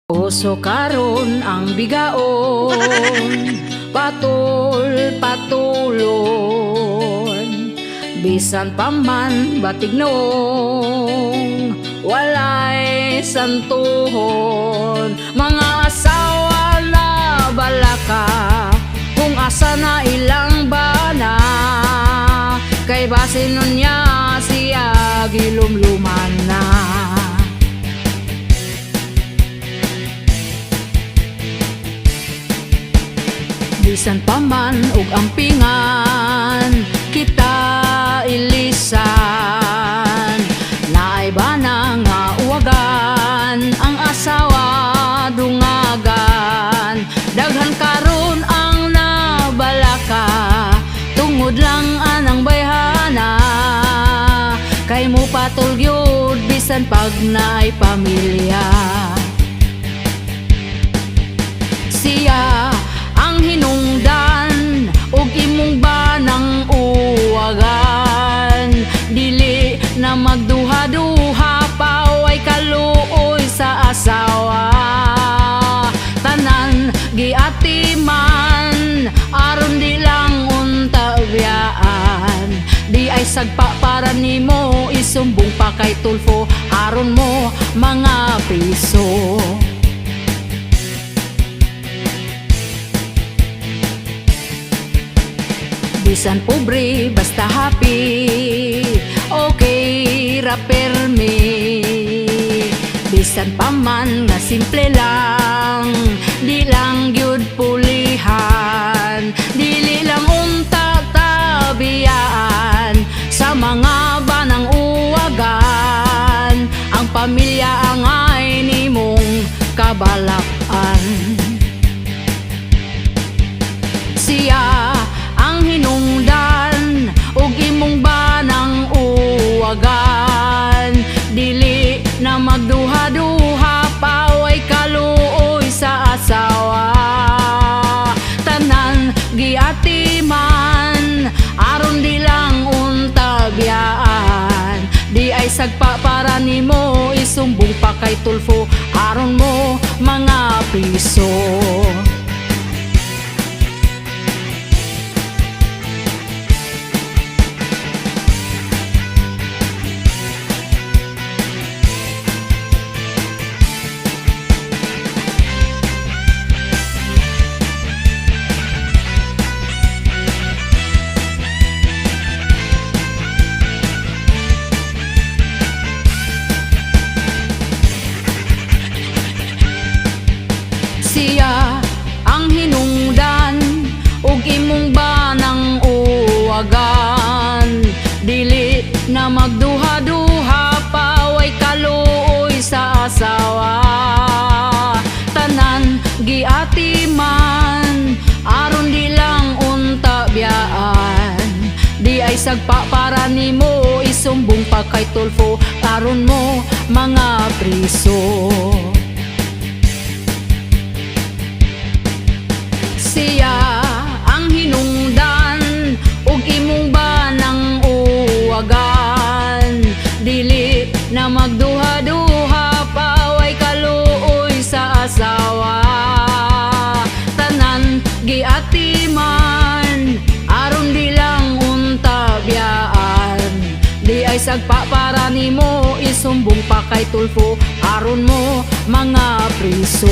Uso karon ang bigaon, patul patulon. Bisan pa man batignong, walay santuhon. Mga asawa na balaka, kung asa na ilang bana, kay basin niya siya gilumluman na. Bisan pa man og ampingan kita ilisan, naay bana nga uwagan ang asawa dungagan. Daghan karon ang nabalaka tungod lang anang bayhana, kay mo patol gyud bisan pag naay pamilya. Siya ang hinungdan ug imong banang uwagan, dili na magduha-duha paway kaluoy sa asawa. Tanan giatiman aron di lang unta biyaan, di ay sagpa para nimo isumbong pa kay Tulfo aron mo mga piso. Bisan pobre basta happy, okay ra permi. Bisan pa man nga simple lang, di lang gyud pulihan. Dili lang unta tabiyaan sa mga banang uwagan, ang pamilya ang ay nimong kabalakan. Siya ang hinungdan ug imong banang uwagan, dili na magduha-duha paway kaluoy sa asawa. Tanan giatiman aron di lang unta biyaan, di ay sagpa para nimo isumbong pa kay Tulfo aron mo mga piso. Siya ang hinungdan ug imong banang uwagan, dili na magduha-duha paway kaluoy sa asawa. Tanan giatiman aron di lang unta biyaan, di ay sagpa para nimo isumbong pa kay Tulfo aron mo mga priso. Siya ang hinungdan ug imong banang uwagan, dili na magduha-duha paway kaluoy sa asawa. Tanan giatiman aron di lang unta biyaan, di ay sagpa para nimo isumbong pa kay Tulfo aron mo mga priso.